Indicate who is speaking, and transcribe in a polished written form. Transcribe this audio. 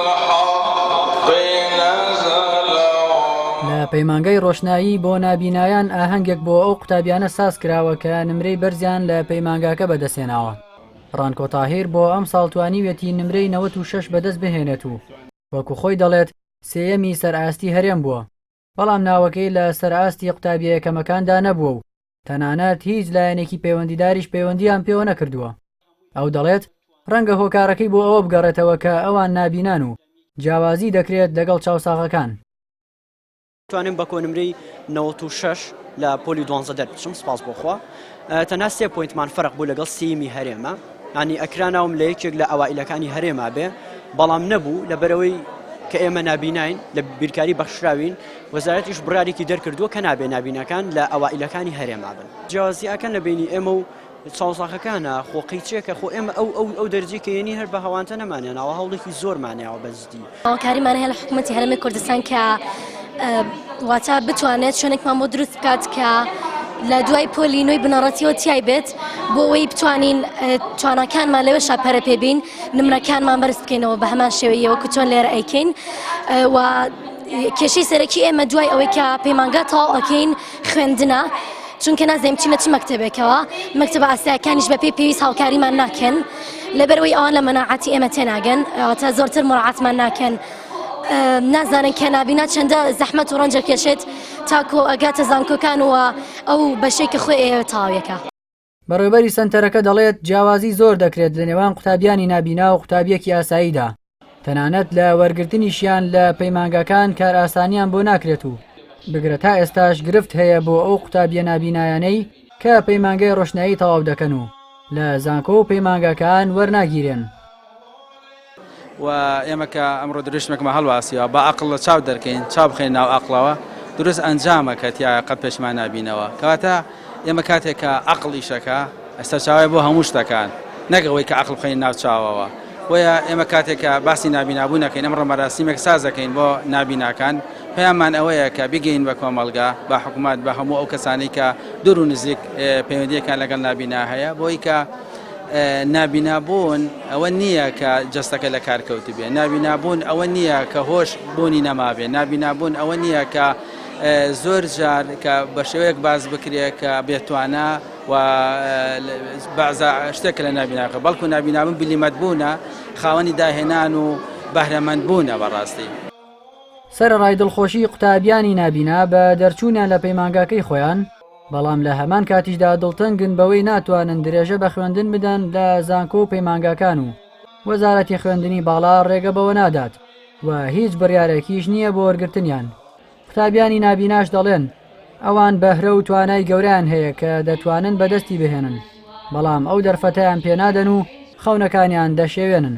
Speaker 1: بالحق نزل.
Speaker 2: لە پەیمانگای ڕۆشنایی بۆ نابینایان ئاهەنگێک بۆ ئەو قوتابیانە ساز کراوە کە نمرەی بەرزیان لە پەیمانگاکە بەدەستهێناوە. ڕانکۆ تاهیر بۆ ئەمساڵ توانیویەتی نمرەی 96 بەدەست بهێنێت و وەکو خۆی دەڵێت سێیەمی سەرئاستی هەرێم بووە، بەڵام ناوەکەی لە سەرئاستی قوتابیە یەکەمەکاندا نەبووە و تەنانەت هیچ لایەنێکی پەیوەندیداریش پەیوەندییان پێوە نەکردووە. ئەو دەڵێت، ڕەنگە هۆکارەکەی بۆ ئەوە بگەڕێتەوە کە ئەوان نابینان و جیاوازی دەکرێت لەگەڵ چاوساغەکان.
Speaker 3: توانیم بە کۆنمرەی 96 لە پۆلی دوانزە دەربچم سپاس بۆ خوا تەنها سێ point مان فەرق بوو لەگەڵ سیمی هەرێمە ینی ئەکرا ناوم لە یەکێک لە ئەوائیلەکانی هەرێما بێ بەڵام نەبوو لەبەرەوەی کە ئێمە نابینین لە بیرکاری بەخشراوین وەزارەتیش بڕارێکی دەرکردووە کە نابێ نابینەکان لە ئەوائیلەکانی هەرێما بن جیاوازیەکان لە بینی ئێمە و چاوساخەکانە خۆ قەیچێکە خۆ ئێمە ئەو ئەو ئەو دەرجەی کە یەنی هەر بە هەوانتە نەمانێناوە هەوڵێکی زۆرمانیاوە بەجدی.
Speaker 4: هاوکاریمان هەیە لە حکوومەتی هەرێمی کوردستان کە واتە بتوانێت شوێنێکمان بۆ دروست بکات کە لە دوای پۆلی نوێی بنەڕەتیەوە تیای بێت بۆ ئەوەی بتوانین تواناکانمان لەوێشا پەرە پێبین نمرەکانمان بەرز بکەینەوە بە هەمان شێوەیە وەکو چۆن لێرە ئەیکەین و کێشەی سەرەکی ئێمە دوای ئەوەی کە پەیمانگا تەواو ئەکەین خوێندنە چونکە نازانین بچینە چ مەکتەبێکەوە مەکتەبە ئاسایەکانیش بەپێی پێویست هاوکاریمان ناکەن لەبەرەوەی ئەوان لە مەناعەتی ئێمە تێناگەن تا زۆرتر مراعاتمان ناکەن نازانن کە نابینا چەندە زەحمەت و ڕەنجە کێشێت تاکۆ ئەگاتە زانکۆکان و ئەو بەشێک کە خۆی ئەیەوێت تەواویەکە.
Speaker 2: بەڕێوبەری سەنتەرەکە دەڵێت جیاوازی زۆر دەکرێت لە نێوان قوتابیانی نابینا و قوتابیەکی ئاساییدا تەنانەت لە وەرگرتنیشیان لە پەیمانگاکان کارئاسانیان بۆ ناکرێت و بگرە تا ئێستاش گرفت هەیە بۆ ئەو قوتابیە نابینایانەی کە پەیمانگای ڕۆشنایی تەواو دەکەن و لە زانکۆ و پەیمانگاکان وەرناگیرێن.
Speaker 5: و ئێمە کە ئەمڕۆ دروشمێکمان هەڵواسیوە با ئەقڵ لە چاو دەرکەین چاو بخەین ناو ئەقڵەوە دروست ئەنجامە کە تایە قەت پێشمان نابینەوە کەواتە ئێمە کاتێک کە ئەقڵ ئیشەکە سەرچاوەیە بۆ هەموو شتەکان نەک ئەوەی کە ئەقڵ بخەین ناو چاوەوە بۆیە ئێمە کاتێک کە باسی نابینابوون ئەکەین ئەمڕۆ مەراسیمێک ساز دەکەین بۆ نابیناکان پەیاممان ئەوەیە کە بگەین بە کۆمەڵگا بە حکوومەت بە هەموو ئەو کەسانەی کە دوور و نزیک پەیوەندیەکان لەگەڵ نابینا هەیە بۆی کە نابینابوون ئەوە نییە کە جەستەکە لە کار کەوتبێ نابینابوون ئەوە نییە کە هۆش بوونی نەمابێ نابینابوون ئەوە نییە کە زۆر جار کە بە شێوەیەک باس بکرێ کە بێتوانە و بەعزە شتێک لە نابیناکە بەڵکو نابینابوون بلیمەت بوونە خاوەنی داهێنان و بەهرەمەند بوونە بەڕاستی.
Speaker 2: سەرەڕای دڵخۆشی قوتابیانی نابینا بە دەرچوونیان لە پەیمانگاکەی خۆیان، بەڵام لە هەمان کاتیشدا دڵتەنگن بەوەی ناتوانن درێژە بە خوێندن بدەن لە زانکۆ و پەیمانگاکان و وەزارەتی خوێندنی باڵا ڕێگە بەوە نادات و هیچ بڕیارێکیش نییە بۆ وەرگرتنیان. قوتابیانی نابیناش دەڵێن، ئەوان بەهرە و توانای گەورەیان هەیە کە دەتوانن بەدەستی بهێنن، بەڵام ئەو دەرفەتەیان پێنادەن و خەونەکانیان دەشێوێنن.